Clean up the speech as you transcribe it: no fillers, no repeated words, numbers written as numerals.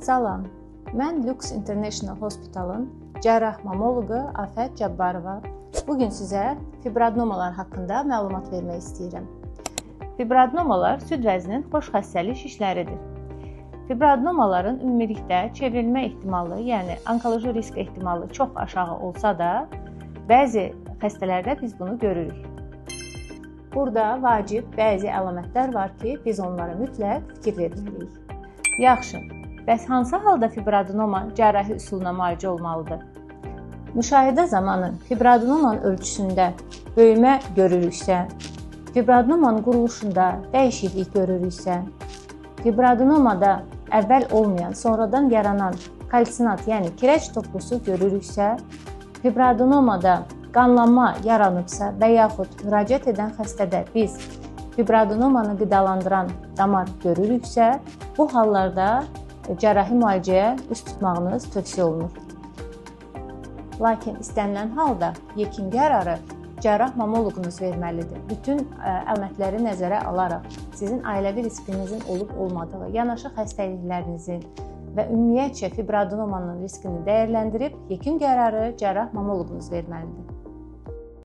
Salam, mən Lux International Hospitalın cərrah mamoloqu Afət Cabbarova. Bu gün sizə fibroadenomalar haqqında məlumat vermək istəyirəm. Fibroadenomalar süd vəzinin xoş xəstəli şişləridir. Fibroadenomaların ümumilikdə çevrilmə ehtimalı, yəni onkoloji risk ehtimalı çox aşağı olsa da, bəzi xəstələrdə biz bunu görürük. Burada vacib bəzi əlamətlər var ki, biz onlara mütləq fikir verməliyik. Yaxşı, bəs hansı halda fibroadenoma cərrahi üsuluna müalicə olmalıdır? Müşahidə zamanı fibroadenomanın ölçüsündə böyümə görürüksə, fibroadenomanın quruluşunda dəyişiklik görürüksə, fibroadenomada əvvəl olmayan, sonradan yaranan kalsinat, yəni kirəc toplusu görürüksə, fibroadenomada qanlanma yaranıbsa və yaxud müraciət edən xəstədə biz fibroadenomanı qidalandıran damar görürüksə, bu hallarda cərrahi müalicəyə üz tutmağınız tövsiyə olunur. Lakin istənilən halda yekun qərarı cərrah mamoloqunuz verməlidir. Bütün əlamətləri nəzərə alaraq sizin ailəvi riskinizin olub-olmadığı, yanaşı xəstəliklərinizin və ümumiyyətcə fibroadenomanın riskini dəyərləndirib yekun qərarı cərrah mamoloqunuz verməlidir.